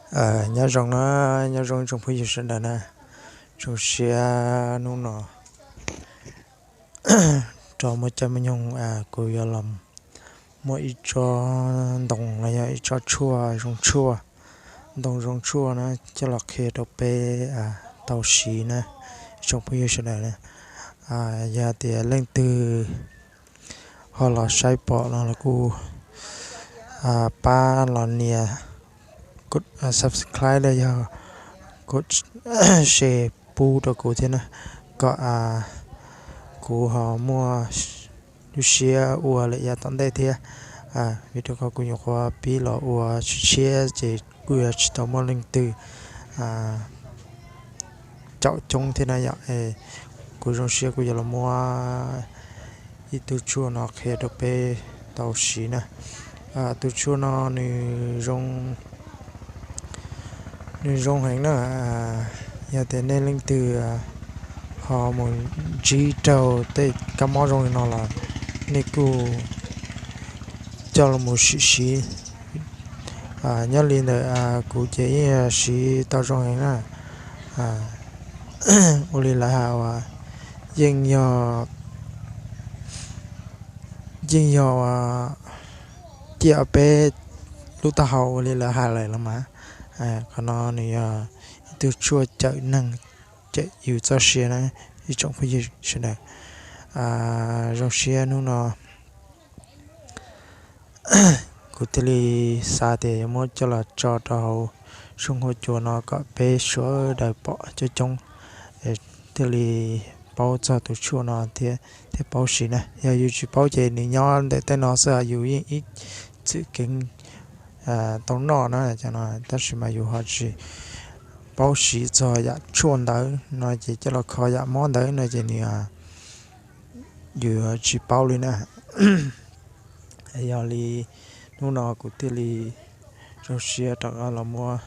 Nyob zoo na, nyob zoo tsoom phooj ywg sawv daws na. Zoo siab hnub no rov muaj caij muaj nyoog kuv yuav los muab ib tsob ntoo los yog ib tsob tshuaj zoo tshuaj, ntoo zoo tshuaj na coj los qhia rau peb tau siv na, tsoom phooj ywg sawv daws na. Yog tias leej twg ho los saib pom no los kuj pab los nias subscribe los yog share pub rau kuv thiab na, kom kuv ho muaj lub siab ua lawm yav tom ntej thiab. Vim rau qhov kuv nyuam qhuav pib los ua tshiab tshiab ces kuj yuav tsis tau muaj leej twg caum coob thiab na yom. Kuv zoo siab kuv yuav los muab ib tug tshuaj no qhia rau peb tau siv na. Tus tshuaj no nws zoo, nws zoo heev na. Yog tias nej leej twg ho mus ntsib raug tej kab mob zoo li no los nej kuj coj los mus sim siv. Nyob li ntawm kuv ces yeej siv tau zoo heev na. Ua li lawv hais uas yeej yog, yeej yog ciaj peb lub taub hau ua li lawv hais lawm los mas. Qhov no nws yog ib tug tshuaj cawm neeg, cawm yus txoj sia na, ib tsoom phooj ywg sawv daws. Zoo siab hnub no kuv thiaj li xav tias yuav muab coj los tso rau hauv sub huab cua no kom peb sawv daws pom coob coob, thiaj li paub txog tus tshuaj no thiab, thiaj paub siv na. Yog yus tsis paub ces nws nyob ntawm tej no xwb, yus yeej ib txwm keev tau noj na, tab sis mas yus ho tsis paub siv txog yam tshuaj ntawd no ces coj los kho yam mob ntawd no ces nws, yus tsis paub li na. Yog li hnub no kuv thiaj li zoo siab rov qab los muab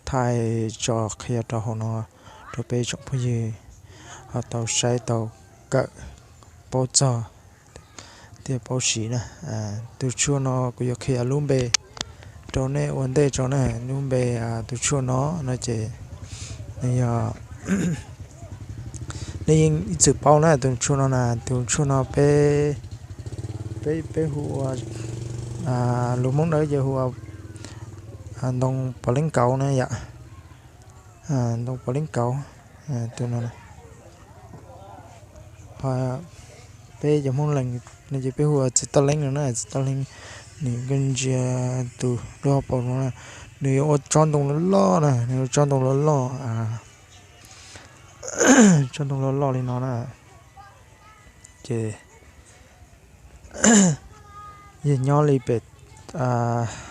thaij tso qhia rau hauv no rau peb tsoom phooj ywg ho tau saib tau kawm paub txog thiab paub siv na. Tus tshuaj no kuv yuav qhia lub npe rau nej ua ntej tso na. Lub npe tus tshuaj no no ces nws yog, nej yeej ib txwm paub na tus tshuaj no na. Tus tshuaj no peb, peb, peb hu ua, lus Hmoob Dawb ces hu ua ntoo pov leeb kauv na yom. Ntoo pov leeb kauv, tus no, peb cov Hmoob Lees no ces peb hu ua txiv toj leeb no na. Txiv toj leeb nws kuj ntsia tus lub hauv paus no na, nws yuav ua tsob ntoo loj loj na, nws ua tsob ntoo loj loj, tsob ntoo loj loj li no na. Ces yog nyob li pem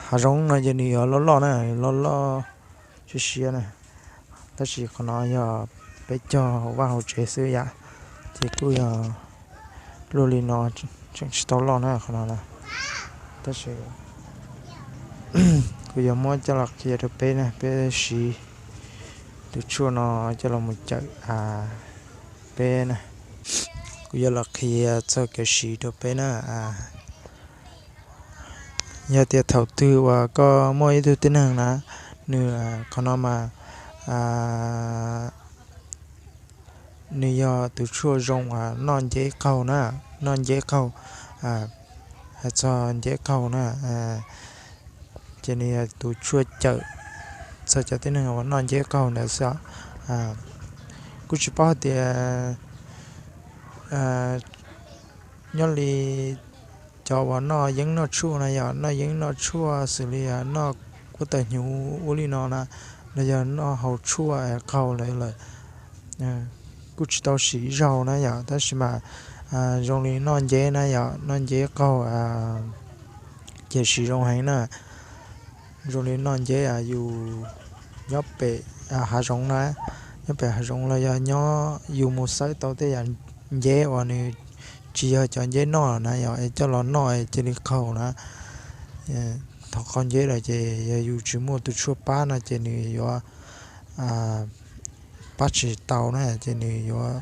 hav zoov no ces nws yuav loj loj na, loj loj siab siab na. Tab sis qhov no yog peb cog hauv vaj hauv tsev xwb yom, ces kuj yog luaj li no, tseem tsis tau loj na qhov no na. Tab sis kuv yuav muab coj los qhia rau peb na, peb siv tus tshuaj no coj los mus cawm peb na. Kuv yuav los qhia txog kev siv rau peb na. Yog tias thaum twg uas koj muaj ib tug tib neeg na, nws, qhov no mas nws yog tus tshuaj zoo uas noj nceb qaug na, noj nceb qaug, hais txog nceb qaug na, ces nws yog tus tshuaj cawm txog cov tib neeg uas noj nceb qaug ntawd xwb. Kuj tsis paub hais tias nyob li cov uas noj yeeb noj tshuaj na yom, noj yeeb noj tshuaj xws li noj kuab tawg hnyuv ua li no na, los yog noj hau tshuaj qaug lawm lawm, kuj tsis tau siv zaug na yom, tab sis mas zoo li noj nceb na yom, noj nceb qaug ces siv zoo heev na. Zoo li noj nceb yus nyob pem hav zoov na, nyob pem hav zoov los yog nyob yus mus xawb tau tej yam nceb uas nws tsis yog cov nceb noj na yom, es coj los noj cia li qaug na. Thaum qaug nceb lawm ces yog yus tsis muaj tus tshuaj pab no ces nws yuav pab tsis tau na, ces nws yuav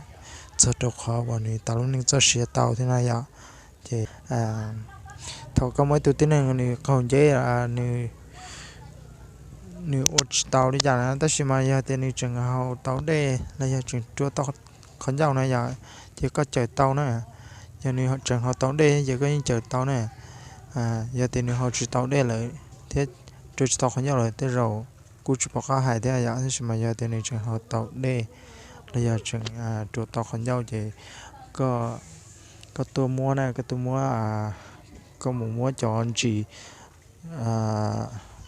txog rau qhov uas nws tas lub neej txoj sia tau thiab na yom. Ces thaum koj muaj ib tug tib neeg nws qaug nceb, nws nws ua tsis tau li cas na, tab sis mas yog tias nws tseem haus tau dej los yog tseem rua tau qhov ncauj na yom, ces koj cawm tau na. Yog nws tseem haus tau dej ces koj yeej cawm tau na. Yog tias nws haus tsis tau dej lawm thiab rua tsis tau qhov ncauj lawm tej zaum kuj tsis pom qab hais thiab yom, tab sis mas yog tias nws tseem haus tau dej los yog tseem rua tau qhov ncauj ces koj tuaj muab na, koj tuaj muab, koj mus muab cov ntsis,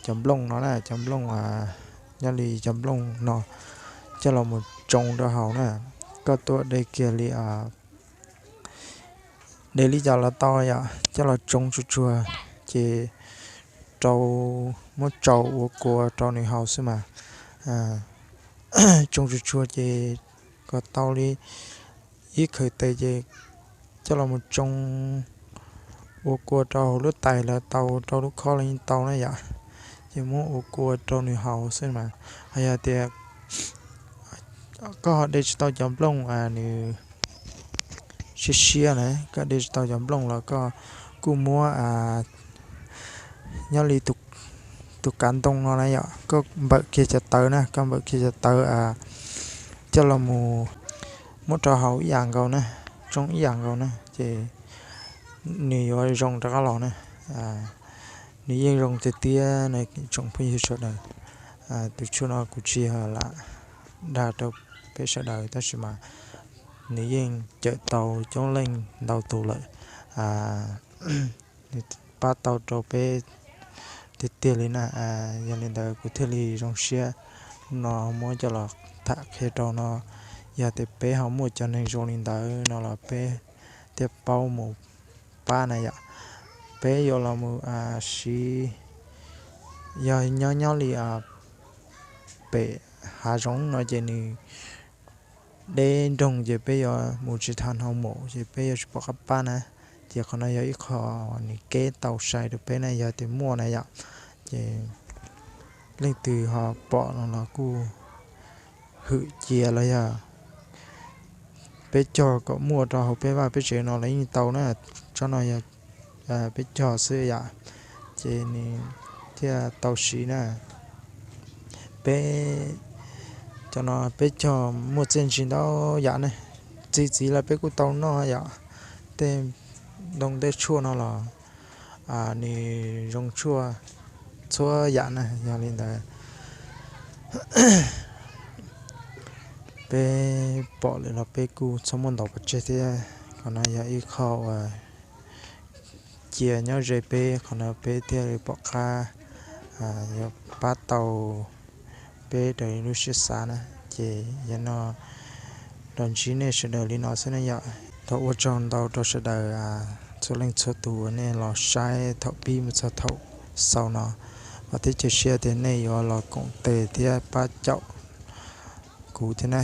cov nplooj no na, cov nplooj, nyob li cov nplooj no coj los mus tsoo rau hauv na. Koj tuaj de kiag li, de li cas los tau yom, coj los tsoo tsuag tsuag ces rau, muab tsau ua kua rau nws haus xwb mas. Tsoo tsuag tsuag ces kom tau li ib khawv tes ces coj los mus tsoo ua kua rau hauv lub tais los tau, rau lub khob los yeej tau na yom. Ces muab ua kua rau nws haus xwb mas. Ho yog tias koj ho de tsis tau cov nplooj nws siab siab na, koj de tsis tau cov nplooj los koj kuj muab, nyob li tus kav ntoo no na yom, koj npawm kiag cov tawv na, koj npawm kiag cov tawv coj los mus muab rau haus ib yam nkaus na, tsoo ib yam nkaus na ces nws yuav zoo rov qab los na. Nws yeej zoo tiag tiag na tsoom phooj ywg sawv daws. Tus tshuaj no kuv tsis yog lam dag rau peb sawv daws tab sis mas nws yeej cawm tau coob leej ntau tus lawm. Nws pab tau rau peb tiag tiag li na. Yog li ntawd kuv thiaj li zoo siab no muab coj los tham qhia rau no. Yog tias peb ho muaj cov neeg zoo li ntawd no los peb thiaj paub mus pab na yom. Peb yuav los mus siv, yog nyob nyob li pem hav zoov no ces nws deb nroog ces peb yuav mus tsis tau hnov mus ces peb yuav tsis pom qab pab na. Ces qhov no yog ib qho nws keb tau sai rau peb na yog tias muaj na yom. Ces leej twg ho pom no los kuj hwm cia los yog peb cog kom muaj rau hauv peb vaj peb tsev no los yeej tau na. Tsob no yog peb cog xwb yom, ces nws thiaj tau siv na. Peb cov no peb cog muaj txiaj ntsig ntau yam ne, txi txiv los peb kuj tau noj yom. Tej ntoo tej tshuaj no los nws zoo tshuaj txhua yam na. Yog li ntawd peb pom lawm los peb kuj txhob muab ntaus pov tseg thiab. Qhov no yog ib qho uas cia nyob ze peb, qhov no peb thiaj li pom qab yuav pab tau peb raws li lub siab xav na. Ces yog no los ntsib nej sawv daws li no xwb ne yom. Thov ua tsaug ntau rau sawv daws txhua leej txhua tus uas nej los saib thaum pib mus txog thaum xaus no, vam thiab cia siab tias nej yuav los koom tes thiab pab caum kuv thiab na.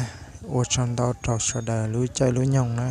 Ua tsaug ntau rau sawv daws lub caij lub nyoog na.